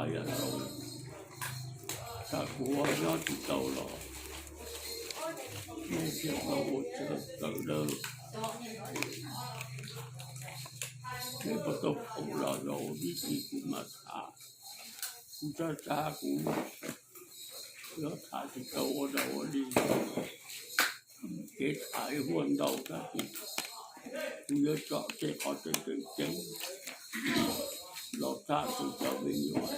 Yog zoo, thaum kuv ua nyob tsis tau los nej thiaj tau ua txawv tawv lawm. Nej puas tau pom los yog ua vib si kuv mam tham. Kuv txhaj txhaj kuv yuav tham tsis tau ua dog ua dig. Kev tham ib huaj ntau tab sis kuv yuav tsom tej qhov tseem tseem ceeb los tham rau cov me nyuam,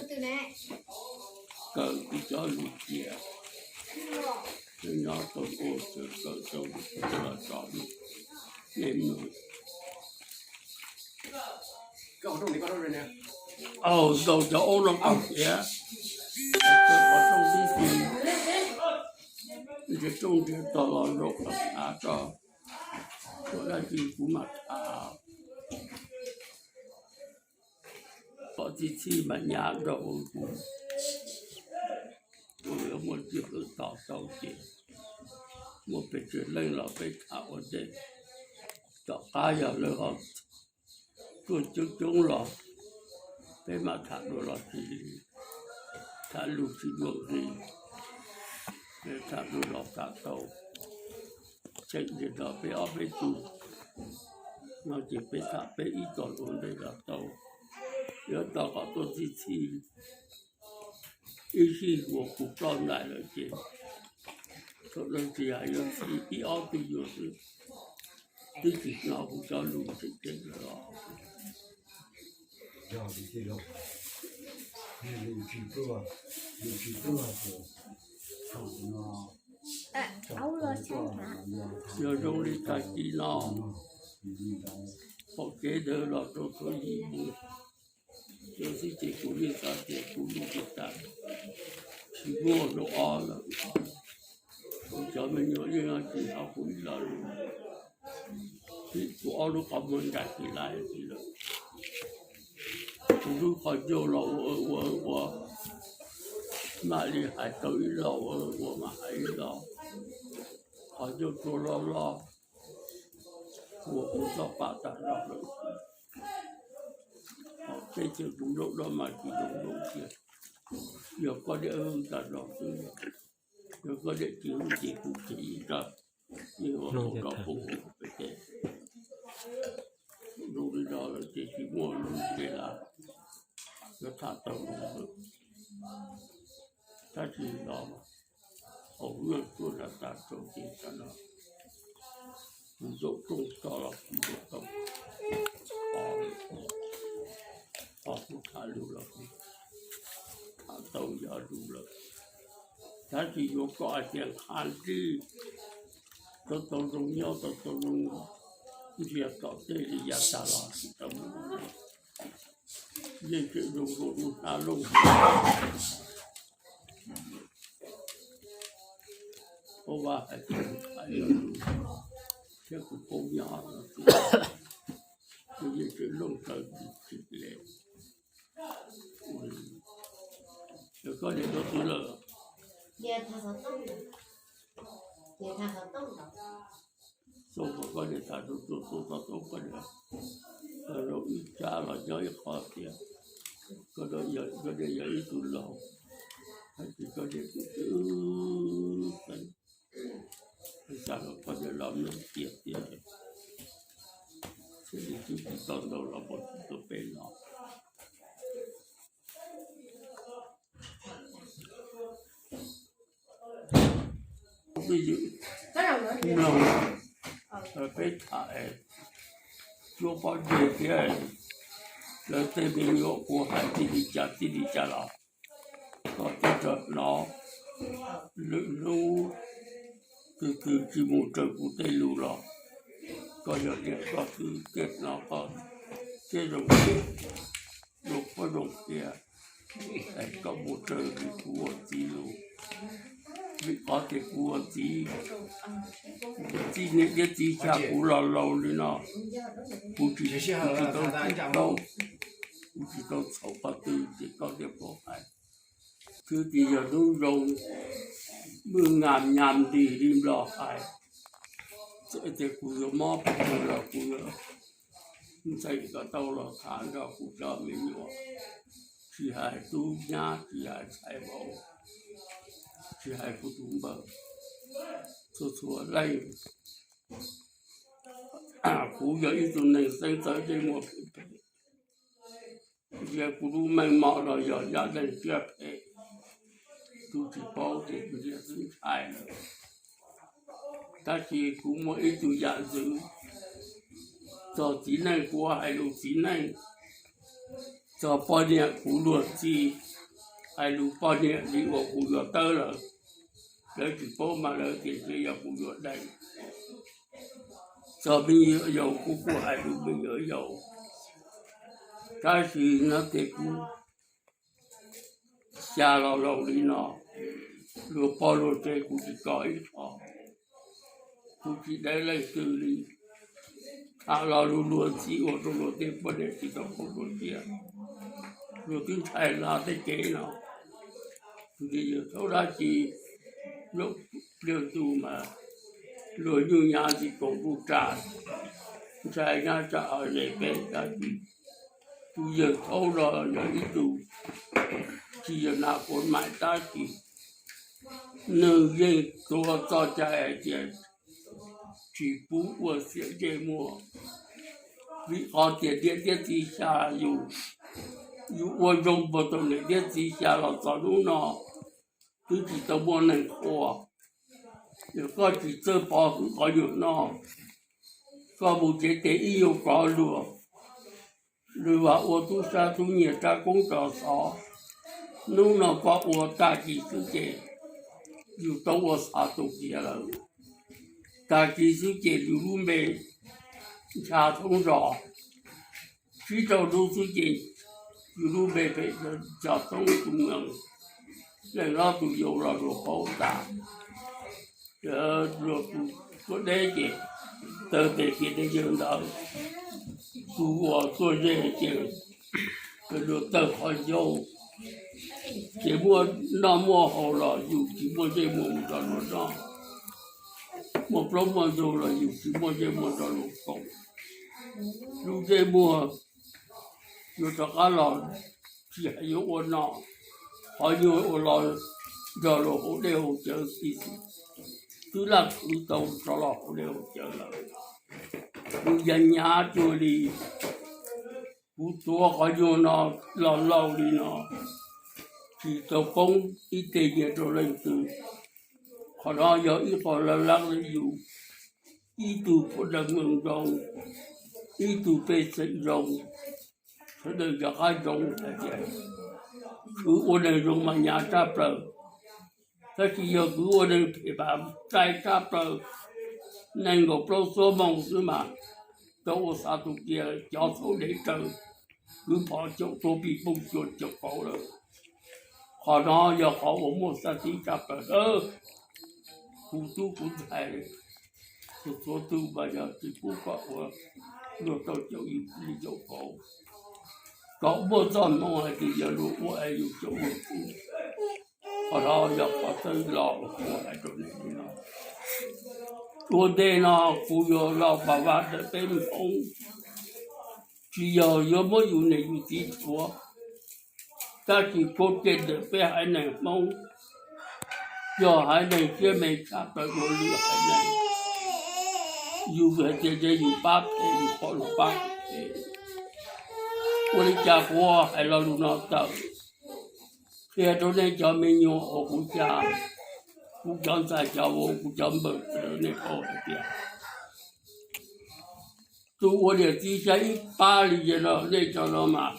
kawm kuv cov lus cia, nyob tau ua txawv kawm tau los tsom nej mloog. Aub, ntaus cov aub no koj tias, qhov rooj tib si, nrhiav rooj nrhiav tog los zaum los tham tso, ua dab tsi kuv mam tham. Kom txi txhij mas nyab nrog ua kuv, kuv yuav muaj txiag hwj tos tau ces muaj pes tsawg leej los peb tham ua ntej. Tom qab yog lawv ho tuaj coob coob los peb mam tham dua los tsis li, tham lus tsis dua nqi, peb tham dua los tham tau. Tseem li no peb ob peb tug no ces peb tham peb ib tog ua ntej los tau. Yuav tau kom tuaj txi txhij ib sij ua kuv ploj ntais lawm ces thaum no tsis hais yuav txi ib ob tug yuav xwb, twb tsis hnov kuv cov lus tseem ceeb lawm os. Yog zoo li tag kis no, pom kev ntawd los rau txhua yim mus, yog xwb ces kuv yeej xav tias kuv lub tsis tas, tsis muaj lub ob lawm. Kuv cov me nyuam yeej tsis hnov kuv ib lo lus, kuv ob lub qhov muag ncaim tsis lais li lawm. Kuv lub qhov ncauj los ua ua ua, mam li hais tau ib lo ua ua mam hais ib lo. Qhov ncauj tsuag loj loj, ua kuv txoj pam tag zog lawm. Tej chaw kuv nraum no mas tsis zoo nraum tiag, yog koj niam hwj tag zog xwb. Yog koj niam tsis hwj ces kuv tsis ib tag, yeej ua rau pom pem tej. Zoo li no lawm ces tsis muaj lus ces lawm, yuav tham tau lus lawm. Tab sis los hauv lub tuaj nram tas rau ces tam no kuv zaum rooj tso los kuv zaum tau, ho kuv tham lus los kuv tham tau yog lus lawm. Tab sis yuav kom hais tias nqha nrig, tau tau zoo nyob tau tau zoo ntsia tom tej li yav tas los tsis tau mus. Yeej tseem zoo zoo lub hnab looj. Ua vaj hais tias kuv tham yog lus thiab kuv paub nyob no, kuv yeej tseem looj tawv tsis tsim li. Yog koj niam rau twg lawm? Xyoo kom koj niam tham rau, rau xyoo xov tooj koj niam, koj zoo ib tsab los nyob ib qho tias, koj niam yog ib tug laus, tab sis koj niam twb twb xeeb, ib tsam los koj niam los mloog tiag tiag, thiaj li twb tsis tau ntau los puas tsis tau peb los. Peb tham es cuab pob ntseg thiab, lawv tej me nyuam kuv hais txij li cas txij li cas los koj twb raws hnov. Lwm hnub twg twg tsis mus raws kuv tej lus los koj yog niam koj twb tej hnov koj thiab zoo, zoo pob zoo qhia. Es koj mus raws li kuv ua txiv lus, vim qhov tias kuv ua txiv, txiv niam thiab txiv xya kuv los laus li no, kuv tsis, kuv tsis tau txhaum, kuv tsis tau txhaum qhov twg ces koj thiaj paub hais. Twb tsis yog hnub zoo, mwj nyam nyam nti li Nplog hais, txawm tias kuv yuav mob pes tsawg los kuv yuav ntxeem kom tau los tham nrog kuv cov me nyuam, tsis hais tub nyab, tsis hais ntxhais vauv, tsis hais kuv tus npawg, txhua txhua leej. Kuv yog ib tug neeg xeeb txawv ntsej muag phem phem, ntsia kuv lub meej mom los yog yam neeg siab phem, kuv tsis paub tias kuv ntsia xwb ntshai lawm. Tab sis kuv muaj ib tug yam ntxwv, txog txiv neej kuv hais lus txiv neej, txog poj niam kuv luag ntxhi, hais lus poj niam li uas kuv yuav tawb lawm. Lawv tsis paub mas lawv tias ntshe yog kuv yuav deev. Txog me nyuam yaus kuv kuj hais lus me nyuam yaus, tab sis no ces kuv xya los laus li no, luag pog luag sev kuv tsis kov ib qho, kuv tsis deev leej twg li. Tham los luag luag ntxhi ua rau luag tej poj niam tsis tau qab luag tiag, luag twb ntshai hla tej kev no. Tus yawg thaub dab tsi, lub pliag ntu mas luag nyuj nyav ntxi kaus ntuj ras, ntshai nyab tsam hauv ze peb dab tsi. Tus yawg thaub no yog ib tug tsis yog nas kuav mais tab sis nws yeej tuav txoj cai hais tias tsis pub ua xiam ntsej muag, vim qhov tias niam thiab txiv xya yus, yus ua zoo puag thaum niam thiab txiv xya los txog hnub no twb tsis tau muaj neeg qhuas. Yog koj tsis txawj pov hwm qhov nyuag no, koj mus cev tes ib yuav kov luag, luag vam ua tub sab tub nyiag rab koob rau xov. Hnub no koj ua tag kis xwb ces yus tau ua xav tus kiag lawm. Tag kis xwb ces yus lub npe ncha thoob zos, tsib rau hnub xwb ces yus lub npe pem ncha thoob tus nees, leej hlob tus yau los luag paub tas. Luag tus tuaj deb ces taw tes kiag tej yawg ntawd, tus uas tuaj ze ces luag tawg qhov ncauj, ces muaj noj muaj haus los yus tsis muaj ntsej muag mus nrog luag noj, muaj plaub muaj ntug los yus tsis muaj ntsej muag nrog luag koom. Lub ntsej muag yuav rov qab los tsis hais yuav ua no, qhov nyuag ua los nrog luag haus dej haus cawv xwb, twb laj khwv tau rov los haus dej haus cawv lawm. Kuv ya nyav cuag li kuv tuav qhov nyuag no los laus li no, tsis tau poob ib teg nyiaj rau leej twg. Qhov no yog ib qho laj lab rau yus, ib tug phuv dawm zoo, ib tug pej xeem zoo, sawv daws rov qab zoo hais tias khwv ua neeg zoo mas nyav tshaj plaws, tab sis yog khwv ua neeg phem mas txaij tshaj plaws. Nees nkaum plaub xuab moos xwb mas tau ua xav tus kiag cov txhaub dev raws, khwv phom caum tuag pij pooj cuag caum kauv lawm. Qhov no yog qhov uas muaj xav tib tshaj plaws. Kuv tub kuv ntxhais, txhua txhua tus mas yog tsis pub kom ua luag tau caum yus li caum kauv, kom muaj txoj hmoo hais tias yog luag ua es yus caum luag xwb. Qhov no yog qhov txawj laus kuv hais rau nej li no. Ua ntej no kuv yuav los pab vaj ntawm peb Hmoob, tsis yog yuav muab yus niam yus txiv rhuav, tab sis kuv cem ntawm peb haiv neeg Hmoob, yog haiv neeg siab me tshaj plaws dua lwm haiv neeg. Yus hais tias ntshe yus pab phem, yus pom luag pab phem. Ua li cas kuv hais lo lus no tawm qhia rau nej cov me nyuam uas kuv xya, kuv cov ntxhais cov vauv, kuv cov npawg, nej paub hais tias tus ua niam txiv xya ib pab li no, nej cov no mas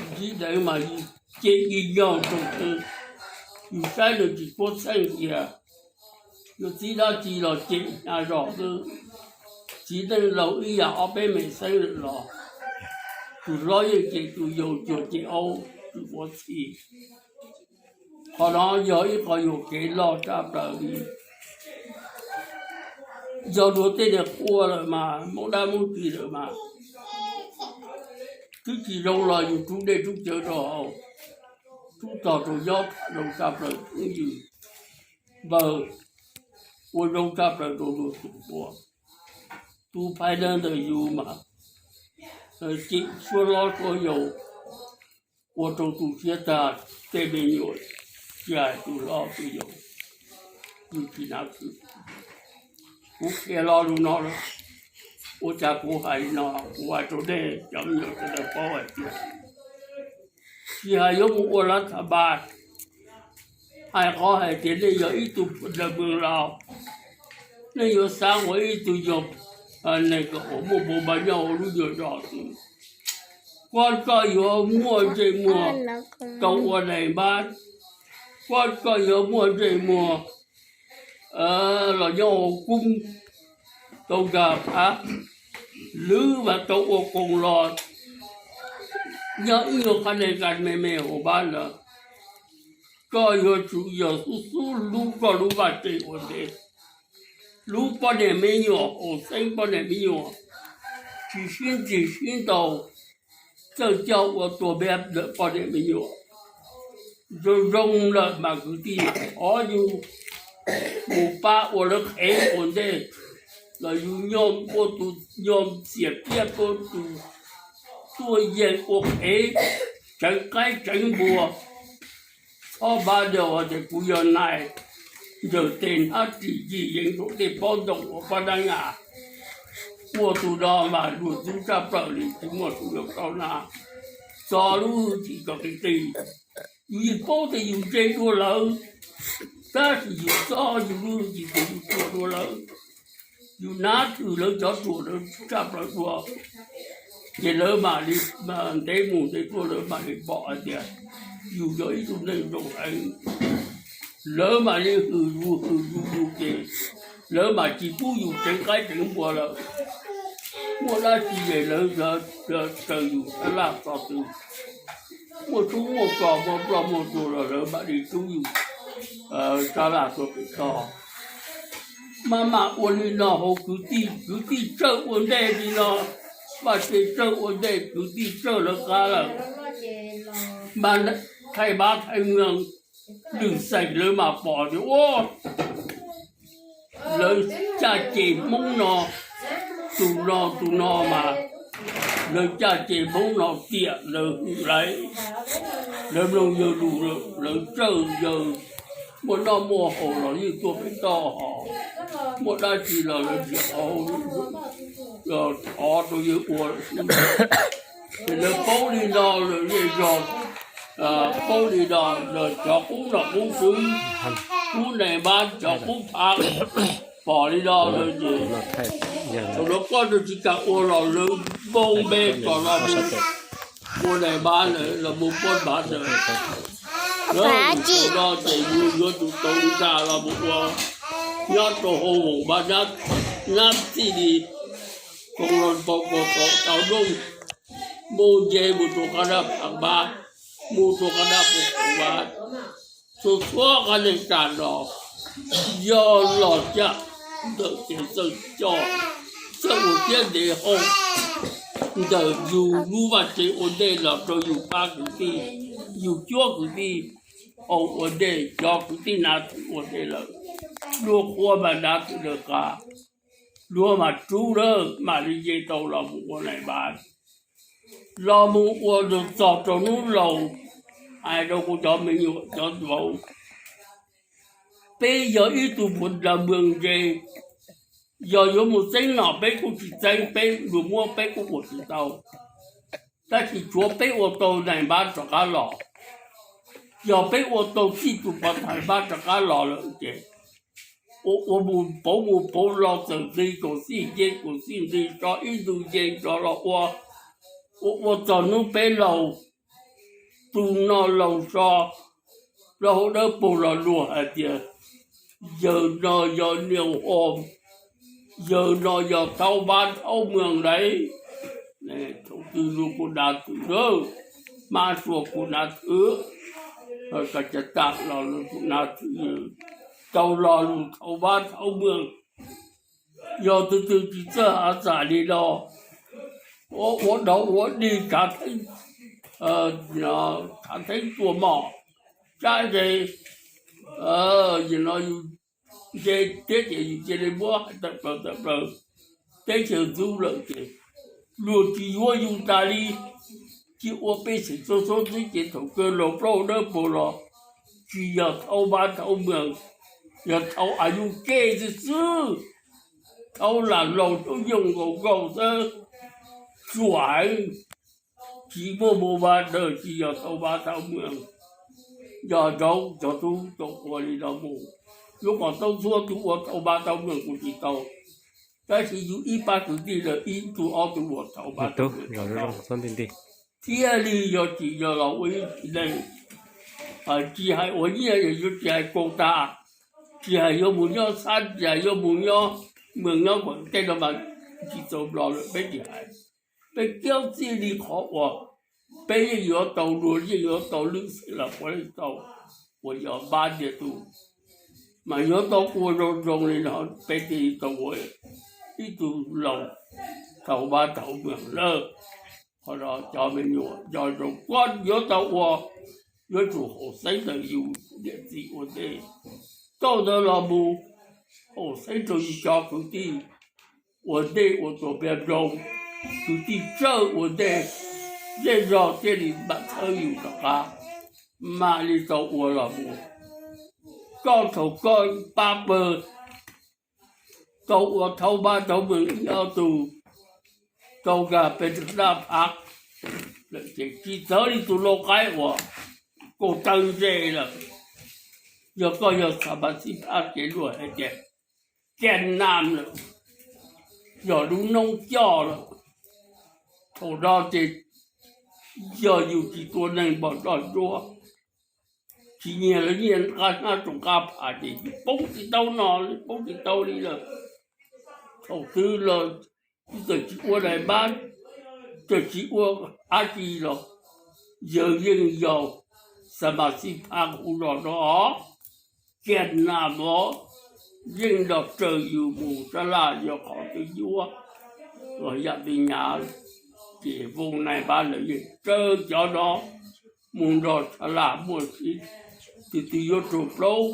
ntsib deev mas cem ib nyaug rau xwb, yus saib nws tsis puab txheej tias yus txiv dab tsi los cem hnyav zog xwb. Txiv neej laus ib yam ob peb me xeeb lawm los tus hlob yeej cem tus yau cuag cem aub, tus ua txhij. Qhov no yog ib qho yuam kev loj tshaj plaws li. Yog luag tej niag qhua lawm mas, Hmoob dab Hmoob tsi lawm mas, twb tsis zoo los yus rub dej rub cawv rau hauv, rub tog rau nyob tham zoo tshaj plaws phooj ywg npawg, ua zoo tshaj plaws rau luag tus qhua. Tus phais neeg ntawm yus mas cem suab hlob suab yau, ua rau tu siab tag, tej me nyuam tsis hais tus hlob tus yau, yus tsis hnav khwv. Kuv qhia lo lus no lawm, ua cas kuv hais li no, kuv hais rau nej cov me nyuam sawv daws paub hais tias tsis hais yuav mus ua lav tha npas, hais qhov hais tias nej yog ib tug phaw dawg mws laus, nej yuav xav ua ib tug yog neeg uas muaj npau npaj nyob hauv lub nyuag zos xwb. Koj, koj yuav muaj ntsej muag tau ua nais npab, koj, koj yuav muaj ntsej muag los nyob hauv koob tau nkag phab, lwm vas tau ua koos los nyob ib nyuag qhab nees kas me me hauv npab lawm. Koj yuav tsum yog xub xub hlub koj lub vaj tse ua ntej, hlub poj niam me nyuam, haum xeeb poj niam me nyuam, tsis sib ntsig sib ntaus, txawj coj ua tua npiab ntawm poj niam me nyuam. Zoo zoo lawm mas kwv tij, thov yus mus pab ua lawv qhev ua ntej los yus nyob ua tus nyob txias piab, ua tus tuaj yeem ua qhev, tseev qaib tseev npua. Txhob pab tias kuv yog nais, ntsawg tes hnab ris yim yees rau tej pob ntoo ua pab dab ngas. Ua tus no mas luag ntxub tshaj plaws li, tsis muaj tus yuav koj na. Txo lub hwj chim kom qis qis. Yus yeej paub tias yus ntse dua lawv, tab sis yus txo yus lub hwj chim tias yus ruam dua lawv. Yus hnav thwm lawv cov ruam lawv tshaj plaws dua, ces lawv mam li ntev mus ntev tuaj lawv mam li pom hais tias yus yog ib tug neeg zoo heev. Lawv mam li hwm yus hwm yus yus ces lawv mam tsis pub yus tseev qaib tseev npua lawm. Muaj dab tsi ces lawv raws yus sab laj txoj twg. Muaj tub muaj kos muaj ploj muaj tuag los lawv mam li rub yus sab laj tuaj pem toj. Maj mam ua li no hauv kwv tij, kwv tij tsawg ua ntej li no, vaj tse tsawg ua ntej kwv tij tsawg lawv qab lawm. Mas thaij npab thaij mws lwm xeem lawv mam pom tias ua lawv caj ces Hmoob no, tus no tus no mas lawv caj ces Hmoob no tiam lawv hwm lawv, lawv mloog yawg lus, lawv tsawj yawg, muaj noj muaj haus los yeej tuaj pem toj hos, muaj dab tsi los lawv tsis qhov, thov rau yawg ua lawm xwb. Ces lawv paub li no lawm zej zog, paub li no lawm cov qub nom qub tswv, qub nais npab cov qub phav, pom li no lawm ces thaum no koj tsis kam ua los lawv npau npe kom los mus ua nais npab lawm los mus poj npab lawm. Thaum no ces yus yuav tsum tau ntag los mus ua nyob rau hauv voos npab nab txij li koom los pau ko tau tau nrooj, mus nce mus rau qab nab phav npab, mus rau qab nab phav npab, txhua txhua qab neeg tas los yog los caj ntawm kev txawj coj, txawj ua tiab ntev hauj ntawm yus lub vaj tse ua ntej los rau yus pab kwv tij, yus cuab kwv tij, ua ntej cov kwv tij hnav thwm ua ntej lawm, luag qhua mas hnav thwm lawv qab, luag mas rub lawm mam li nce tau los mus ua nais npab, los mus ua txog rau hnub laus. Hais rau kuv cov me nyuam cov vauv, peb yog ib tug phav dawg mws ntse, yog yuav mus txeeb nom peb kuj tsis txeeb, peb luag muab peb kuj ua tsis tau, tab sis tshuav peb ua tau nais npab rov qab los. Yog peb ua tau txij tus pov thawj npab rov qab los lawm ces ua mus pauv mus pauv los txawm nqi kaum txij nce kaum txij nqi tso ib ntu nce tso los ua, ua ua txog hnub peb laus, tus no laus so, los hauv dawb paug los luag hais tias yawg no yog niam hom, yawg no yog thaub npab thaub mws lawm. Thaum twg los kuv hnav thwm lawm, hmab sua kuv hnav thwm, koj cov tam los kuv hnav thwm, tau lo lus thaub npab thaub mws. Yog tus twg tsis txawj hav txam li no, ua dog ua dig, thav theeb tua mom, sab ntseg, no yus nce thiab ces yus cia li muab hais tawm plaws tawm plaws, teb chaws ntxub lawm ces luag tsis yuav yus tas li. cia ua pej xeem txhua txhua xwb ces thaum kawg laus plaub dawb paug los tsis yog thau npab thau mees, yog thau a yus ke xwb xwb. Thau lam laus thau yoog nkaus nkaus xwb. Tsuam heev, tsis muaj mus vaj dawg, tsis yog thau npab thau mees. Yog zaub cov tub tau ua li no mus, yuav kom tau txhua tus ua thau npab thau mees kuv tsis tau. Tab sis yus ib pab kwv tij lawm ib tug ob tug ua thau npab thau mees tau, thiaj li yog tsim nyog los ua ib txiv neej. Tsis hais ua nyiaj, yuav tsis hais kaus tas, tsis hais yuav mus nyob xab, tsis hais yuav mus nyob mees nyob kuam tej no mas tsis txaus nplo lawm peb tsis hais. Peb kiab txij li qhov uas peb yeej yuav tau luag, yeej yuav tau lwm xeem los puav leej tau, uas yog npab ntiag tug, mas yuav tau ua zoo zoo li no peb thiaj li tau ua ib tug laus thau npab thau mees lawm. Qhov no cov me nyuam nco zoo, koj yuav tau ua, yuav tsum haum xeeb ntawm yus niam txiv ua ntej. Thaum ntawd los mus haum xeeb rau yus cov kwv tij ua ntej ua tuas npias nploog, kwv tij tsawj ua ntej, zej zog thiaj li mam txhawb yus rov qab, mam li tau ua los mus. Koj thaum koj pab pawg tau ua thau npab thau mees ib ob tug, tau nkag pes daj phav lawm ces tsis txawv li tus lau qaib uas kaum tawg ntse lawm. Yog koj yog xa mas xib phab ces luag hais tias kiag nam lawm, yog lub noob coj lawm. Thaum no ces yog yus tsis tua neeg npog nroj ntsuab, tsis nyiag lawv nyiaj qab hnab tsoom qab pham ces yus poob tsis tau no li, poob tsis tau li lawm. Thaum twg los txawm tsis ua nais npab, txawm tsis ua dab tsi los yawg yeej yog xa mas xib phab hauv zos no, kiag nam os, yeej los raws yus mus sab laj yog qhov twg yuav los yam li nyav, ces voos nais npab lawv yeej raws cov no mus nrog sab laj muaj sib, tus twg yuav raug plaub,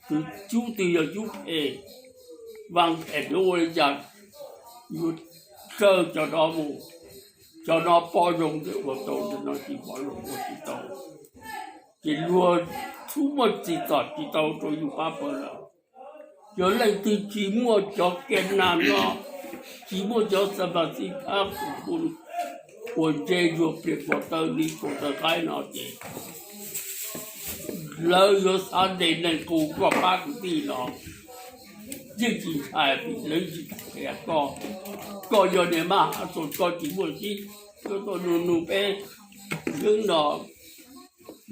tus cub twg yog cub phem, vaj phem yuav ua li cas, yuav raws cov no mus. Cov no poj zoo ces ua tau, cov no tsis poj zoo ua tsis tau. Ces luag txhub muaj txim txom tsis tau rau yus pab pawg lawm. Yog leej twg tsis muaj cov kiag nam no, tsis muaj cov xa mas xib phab kum kum uas ntse zuag plias kuam taw li kuam taw qaib no ces lawv yuav xav ntes neeg qus koj pab kwv tij los yeej tsis ntshai, lawv tsis qhia koj. Koj yog niam maj hav txuas koj tsis muaj sib, koj tuaj nug nug peb xeeb no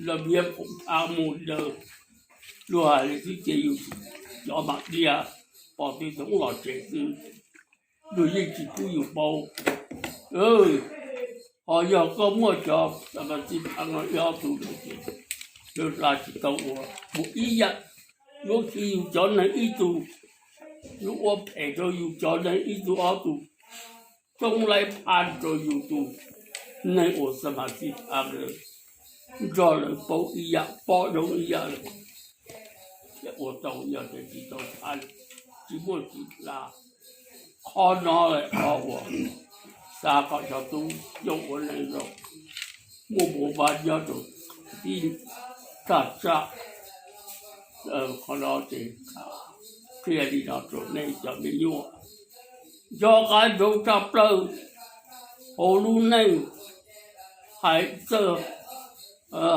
los nyiav khoom thav mus lawm, luag hais li xwb ces yus cov mam diaj pom tib toob los tsev xwb, luag yeej tsis pub yus paub. Ho yog koj muaj cov xa mas xib phab no ib ob tug lawm ces lawv hla tsis tau ua mus ib yam, yuav khi yus cov neeg ib tug, yuav ua phem rau yus cov neeg ib tug ob tug, coob laib phaj rau yus tus neeg uas xa mas xib phab lawm, nrog lawv paub ib yam, pom zoo ib yam lawm. Thiaj ua tau, yog tias tsis tau phaj, tsis muaj tsis hla. Qhov no lawm qhov uas xav kom cov tub coj ua neej zoo, muaj mus vaj nyob rau tib tag tsam. Qhov no ces qhia li no rau nej cov me nyuam, nco qab ntsoov tshaj plaws hauv lub neej, hais txawj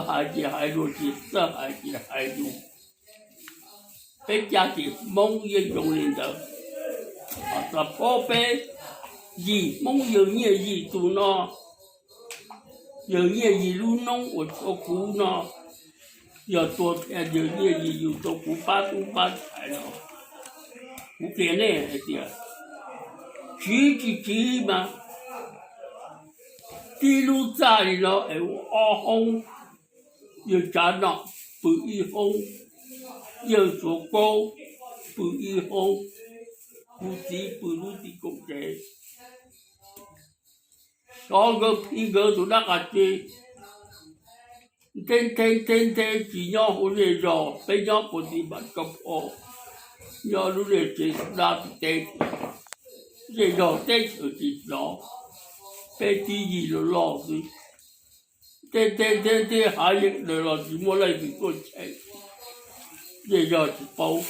hais ces hais, luag tsis txawj hais ces hais yus. Peb caj ces Hmoob yeej zoo li ntawd. Ho txog phob peb yim Hmoob yawg Nyiaj Yim tus no, yawg Nyiaj Yim lub noob uas tshuav kuv no, yog tuag thiab yawg Nyiaj Yim yug tau kuv pab tub pab ntxhais no, kuv qhia nej hais tias tsiv tsis tsiv mas tib lub txaj li no es ua ob hoob, yawg Tsav Nom pw ib hoob, yawg Suav Kaub pw ib hoob, kuv txiv pw lub txiv koom tsev. Xyov nkawd phiv nkawd tus dab qas tsi, ntheb ntheb ntheb ntheb tsis nyob hauv zej zos, peb nyob puag tim Npam Kab Phoj, nyob lub zej tsev dab tim teb, zej zog teb chaws tsis hnov, peb tib yig loj loj xwb. Tej tej tej tej hav yeem ntawd los tsis muaj leej twg tuaj cheem, yeej yog tsis paub.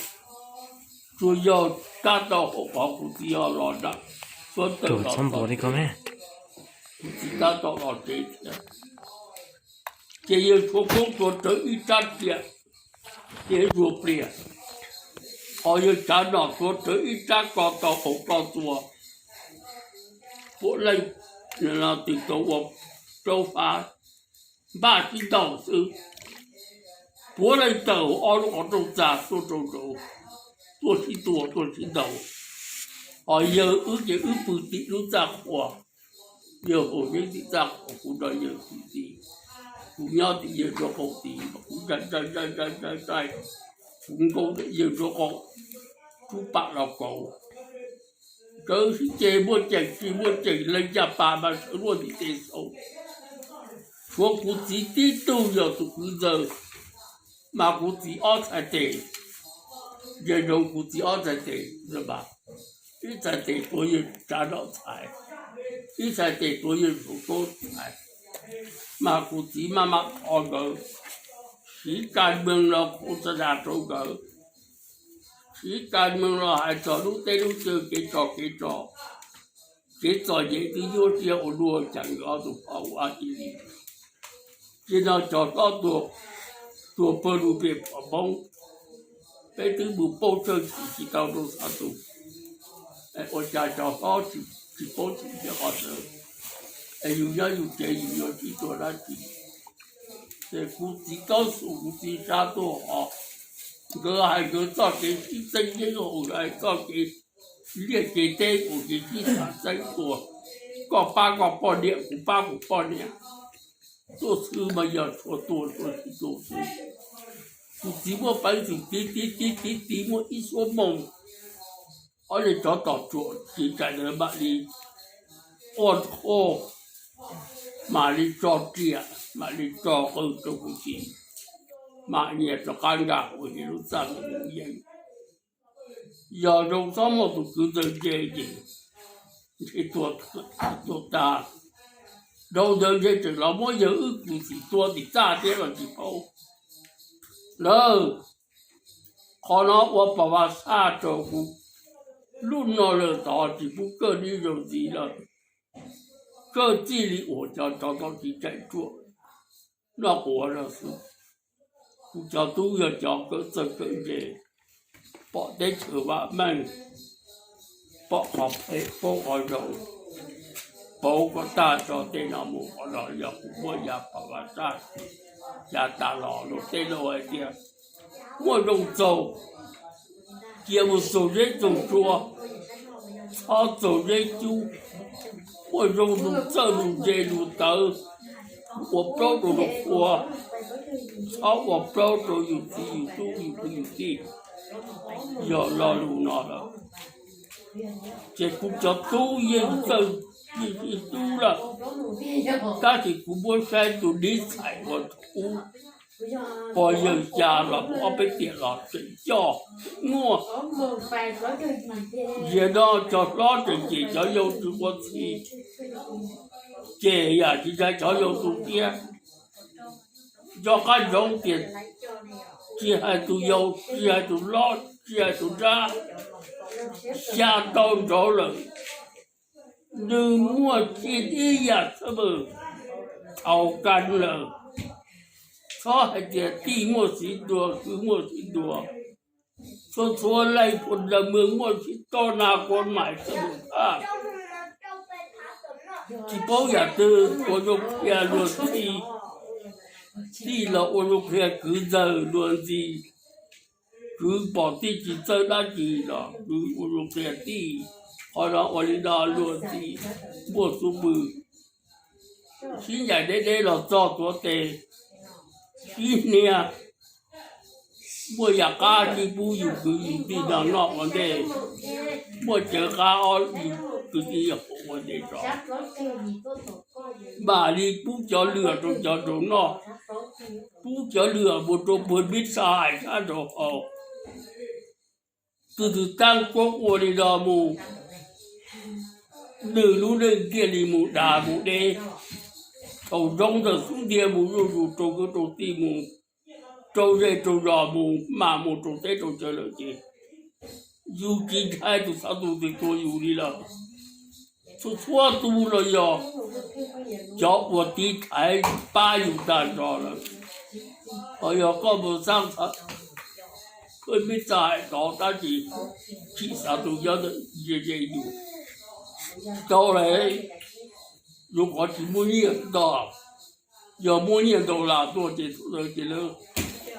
Tsuas yog tab tau hauv qhov kuv txiv ho los nram suab tawm los txog, kuv txiv tab tom los tsev thiab. Ces yawg tshuav koob tshuav rawv ib rab riam thiab zuag pliag, ho yawg tsav nom tshuav rawv ib rab ko tau hauv ko txuas. Puav leej twg tau ua raub fab npaj sib ntaus xwb. Puav leej tawm ob lub qhov rooj txag tuaj rau nraud, tuaj sib tua tuaj sib ntaus. Ho yawg wb ces wb pw tim lub txaj qhua, yawg haus yeeb tim txaj qhua, kuv nrog yawg pw tim, kuv nyob tim yawg nraub qaum tid, kuv ntsais ntsais ntsais ntsais ntsais, kuv nkaum ntawm yawg nraub qaum, rub pam los kauv. Nkawd sib ceg muaj ceem tsis muaj ceem, leej caj pas mas sawv luaj ntiv tes xaus. Tshuav kuv txiv tib tug yog tus kwv ntxawg, mas kuv txiv ob txhais tes, yawg zoo kuv txiv ob txhais tes, ib txhais tes tuav yawg tsav nom txhais, ib txhais tes tuav yawg saum koob txhais. Mas kuv txiv maj mam kho nkawd, siv kas mees los khuv txha das rau nkawd, siv kas mees los hais txog lub teb lub chaw kev tsov kev rog, kev txom nyem twb nyuaj siab ua luaj cas nkawd ob tug pab ua ib li. Tsis no cov hlob tuag pawg lug pem phom Hmoob, peb twb mus pauj tsawg tsis tau rau xov tus. Ua cas cov hlob tsis paub tsis ntiaj qhov ntawd, es yus nyob yus tsev yus yuav sib tua dab tsi? Ces kuv txiv Kaub Xus kuv txiv Sab tuaj ho, nkawd hais nkawd txoj kev sib txeeb yeeb, hais txoj kev liaj kev teb, ua kev sib txeeb tua, koj pab koj poj niam kuv pab kuv poj niam, tuaj xwb mas yog tshuav tua tshuav tsis tua xwb. Kuv txiv muaj peev xwm tiv tiv tiv tiv tiv muaj ib suab moos, ob niag tsov tom tsuam tiv rais ntawd mam li quaj, mam li tso riam mam li tso qw rau kuv txiv, mam nyias rov qab nkag hauv lub txaj mus yeeb. Yog zoo txhob muaj tus kwv ntxawg ntse ces ntshe tua tag, dhau ntawd ntshe tseem los muab yawg wb kwv txim tua tim txaj thiab los tsis paub. Lawm, qhov no ua pas vas xaj rau kuv, lub no lawm tod tsis pub kawj li zoo ntxiv lawm, kawj txij li uas cov tsov tau tsis tseem ruam noj quav no xwb. Kuv cov tub yog cov kawm txawj kawm ntse, pom teb chaws vam meej, pom qhov phem paub qhov zoo, pauv kom tag tso tej no mus qhov no, yog kuv muab ya pas vas xaj, ya tas los luag tej laus hais tias muaj zoo txaus, cia mus txaus zeb txaus tsua, txhob txaus zeb cub. Muaj zoo lus txawj lus ntse lus tawv, ua plaub rau lus qhua, txhob ua plaub rau yus txiv yus tub yus kwv yus tij. Yog lo lus no lawm, ces kuv cov tub yeej txawj yeej sib hlub lawm, tab sis kuv muab saib tus nib txhais ua ub, pog yawg xya los mus ob peb tiam los tseem coj muaj. Ziag no cov hlob tseem cem cov yau tsis ua txhij, cem yam tsis ntshai cov yau tu siab. Nco qab ntsoov tias tsis hais tus yau tsis hais tus hlob tsis hais tus nrab, xya tau nraud lawm, nws muaj txij ib yam txhawb npawg thaum kawg lawm. Txhob hais tias tij muaj txiv ntuag kwv muaj txiv ntuag, txhua txhua leej phoo ntawm mwg muaj txiv toj nag kua maim txhawb npawg thaj. Tsis paub yam twg ua zoo qhia luag txij, tij los ua zoo qhia kwv ntxawg luag ntxi. Kwv pom tij tsis txawj dab tsi los kwv ua zoo qhia tij. Qhov no ua li no luag ntxi muaj xub pwg, sib ncaim deb deb los txog tuav tes, sib hnia, muaj yam qab sib pub yus kwv yus tij no noj ua ntej, muaj cawv qab ob yus kwv tij ua ntej tso. Mam li pub cov lwam rau cov nraud noj, pub cov lwam mus rau puag nib tsa hais sab nraud haus. Tus twg tab kuab ua li no mus, nws lub neej thiaj li mus dag mus deb. tau zoo ntawm xub ntiag mus zuj zus rau kwv rau tij mus, rau zej rau zos mus, mam mus rau teb rau chaw lawm ces yus tsis ntshai tus xov tus twg tua yus li lawm. Txhua txhua tus los yog cov uas tiv thaiv pab yus tag nrho lawm. Ho yog koj mus xab koj me txaj hais tod tab sis tsis xav tus nyob ze ze yus tsis tau lawm. Yus qhov tsis muaj nyiaj ntau, yog muaj nyiaj ntau las tuaj ces thaum ntawd ces lawv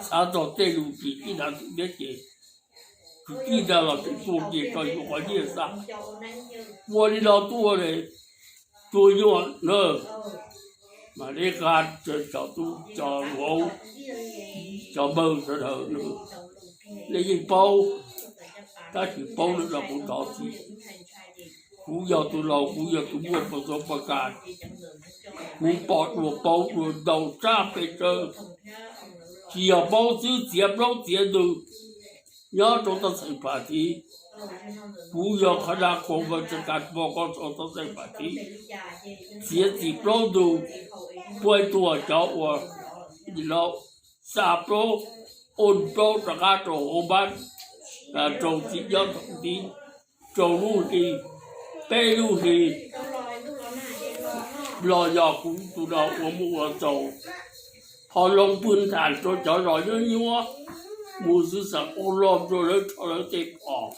xav txog tej lus tsis tib dav tus thiab ces tsis tib dav los tseem tuaj ces tso yus qhov nyiaj xav. Ua li no tuaj ua tuag nyuaj na. Mas dej qab cov tub cov vauv cov npawg sawv daws, nej yeej paub, tab sis paub lawm los kuv thov txim. Kuv yog tus laus, kuv yog tus muaj pos txob pos kas, kuv pom dua paub dua ntau sab pes tsawg. Tsis yog paub xwb, txiav plaub txiav ntug nyob rau toj xeem pam thiv. Kuv yog qhov dag khoo nkaus tsa kas pog koj txog toj xeem pam thiv, txiav txim plaub ntug, puab tuag cov uas xa plaub, ua plaub rov qab rau hauv npab, rau txiv nyob thaum ntxiv, rau lub hli, peb lub hli los yog kuv tus no ua muaj ua txaus. Ho loo pw ntham rau cov zos nyuab nyuab, mus xwb xav ua loj rau lawv rho lawv tej phom,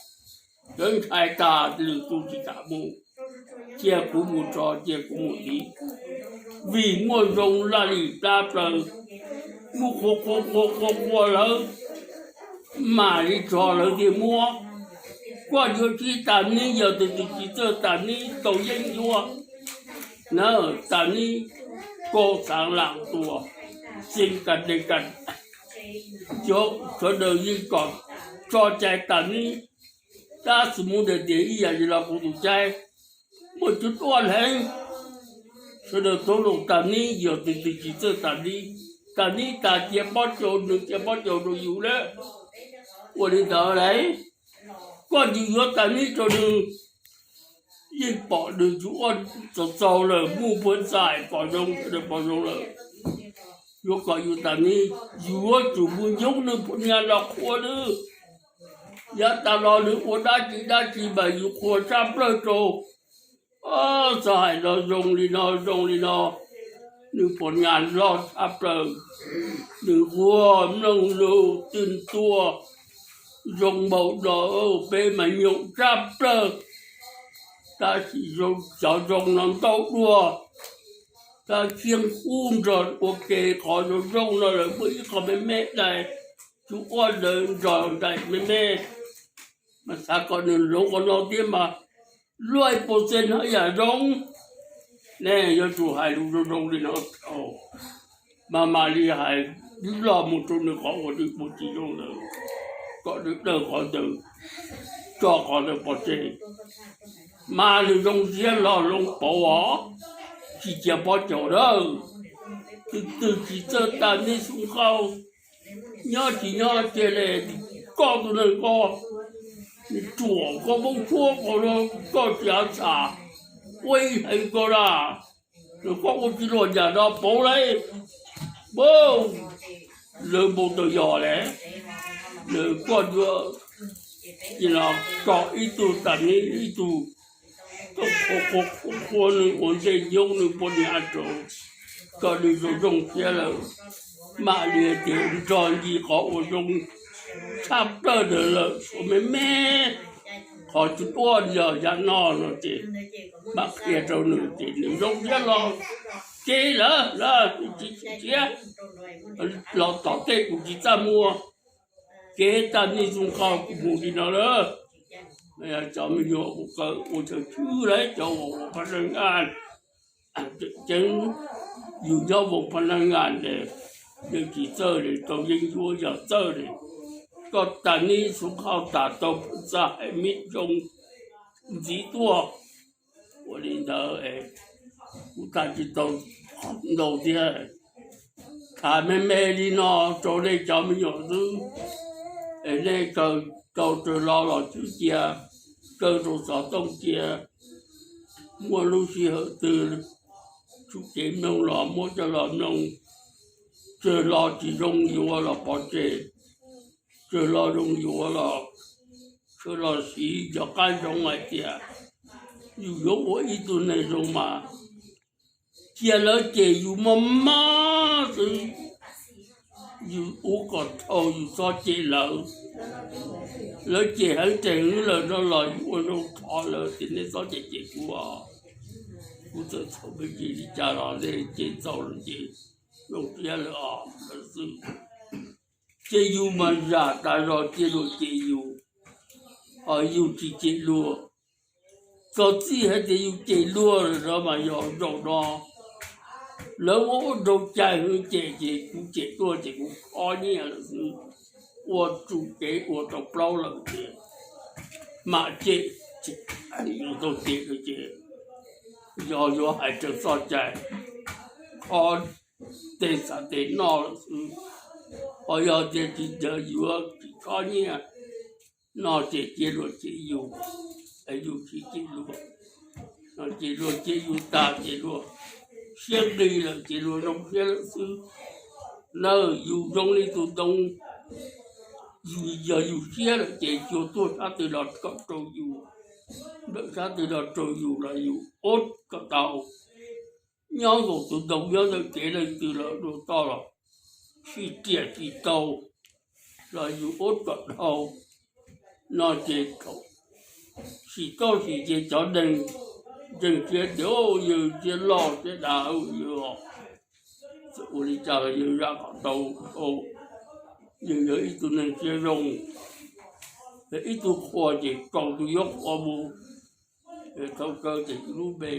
lawv ntshai tas lwm tus tsis kam mus, cia kuv mus tso cia kuv mus tiv. Vim muaj zoo laj lim plab plaws, muaj qhua qhua qhua qhua qhua lawv mam li tso lawv thiaj muab. Koj yuav tsib tas nib, yog tus twg tsis txawj tas nib tau yeeb ncuab na, tas nib kaus xaav lam tuas, xeem kas deg kas, sawv daws yeej kom tso cai tas nib. Tab sis muaj tias ib yam li los kuv tus caij muaj cov tuaj heev, sawv daws tau los tas nib, yog tus twg tsis txawj tas nib, tas nib tas cia pob caus, nws cia pob caus rau yus lawm. Ua li ntawd lawm, koj tsis yuav tas nib rau nws, yeej pom nws tsis ua txaus txaus lawm, muaj puag txais pom zoo, pom zoo lawm. Yuav kom yus tas nib, yuav tsum mus nyoob nws poj niam los qhuas nws. Yav tas los nws ua dab tsi dab tsi mas yus qhuas tshaj plaws rau. Txawm hais no zoo li no zoo li no, nws poj niam loj tshaj plaws, nws quaj mloog lus twg tuaj zoo npaum no, peb mas nyoom tshaj plaws. Tab sis cov zoo no ntau dua, tab sis qub nrog ua ke qhov zoo zoo no lawm muaj ib qho me me dais, tsis ua ntawd nrog nraim me me. Mas xav kom nws zoo qhov no thiab mas luaj ib puas txeeg haj yam zoo. Nej yuav tsum hais lus zoo zoo li no, mas mam li hais loj mus rau nws qhov uas nws ua tsis zoo ntawd, kom nws dawj qhov ntawd, tso qhov ntawd pov tseg. Mas nws zoo siab los zoo pauv os, tsis cia pob caus lawm. Tus twg tsis txawj tas nib xoo qauj, nyob tsis nyob cia li koj tus neeg ko, nws ruam koj poob tshuab qhov no, koj tsis av txham, ua ib heev ko na, nws koj ua tsis luag yam no pauv lawm. Lawv npau taws yog lawm, nws koj yuav tso ib tug tas nib ib tug, koj qhuas qhuas qhuas nws ua ntej nyoob nws poj niam rau, kom nws zoo zoo siab lawm, mam li tias nrog ncig qhov uas zoo tshaj plaws ntawd lawm, suav me me. Qhov tsis tuaj yog yam no no ces mam qhia rau nws ces nws zoo siab los. Ces lawv lawv tsis tsim siab, los tom tej kuv tsis txaj muag, kev tas nib xoo qauj kuv mus li no lawm. Cov me nyuam ua chaw tswb lawm, cov uas ua phab neeg naj, tseem ceeb yus nyob voos phab neeg naj ces yeej tsis txawj li, tau yeeb ncuab yog txawj li. Koj tas nib xoo qauj tas tau txaj hais me zoo ntxiv tuaj. Ua li ntawd, kuv tham tsis tau ntau thiab. Tham me me li no rau nej cov me nyuam xwb, es nej kaw tau raws lo los tswb cia, kaw rau xov tooj cia, muaj lub sij hawm twg tso tsum kev mloog los muab coj los mloog, tsawg lo tsis zoo yuav los pov tseg, tsawg lo zoo yuav los, tsawg lo siv cov qab zoo hais tias yus yuav ua ib tug neeg zoo mas cia lawv cem yus mob mob xwb, yus ua kom dhau yus txhob cem lawv. Lawv cem heev teg heev lawm no los yus ua zoo thov lawv tias nej txhob cem cem kuv os. Kuv txawm txhaum me ntsis li cas los nej cem txaus lawm ces zoo siab lawm os lawv xwb. Ces yus mas zam tas zog cia luag cem yus, ho yus tsis cem luag. Txog txij hais tias yus cem luag lawm no mas yog zaum no lawv muab ua nraug cai hwv cem ces kuv cem tuaj ces kuv khob nyiaj lawm xwb. Ua tsum kev ua tau plaub lawm ces mam cem, yus tau cem lawm ces yog yuav hais raws txoj cai, khob tes xav tes noj lawm xwb. Ho yog tias tsis ncaws yuav tsis khob nyiaj no ces cia luag cem yus, es yus tsis cem luag, no ces luag cem yus tag ces luag siab nqis lawm ces luag zoo siab lawm xwb. Nawb, yus zoo li tus ntoo, yus yog yus siab lawm ces cua tuaj sab twg los kom raug yus, nplawm sab twg los raug yus los yus ua kom tau. Nyob nkaus tus ntoo nyob ntawm kev leej twg los dua toj los sib riam tsis tau, los yus ua kom dhau. No ces thaum sim txoj sim ces cov neeg ntseeg siab tias yawg siab loj siab dav yawg, txawm ua li cas los yawg zam kom tau dhau. Yawg yog ib tug neeg siab zoo, yog ib tug qhua ces kaum tus yuav qhua mus. Thaum kawg ces yus lub npe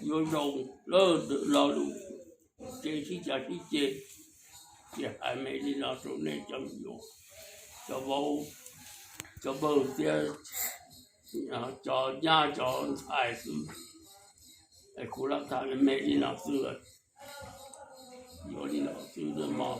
yuav zoo lawm ntawm lo lus, ces sib cav sib ceg. Ces hais me li no rau nej cov me nyuam, cov vauv, cov npawg thiab cov nyab cov ntxhais xwb. Kuv lam tham me me li no xwb, yuav li no xwb mog.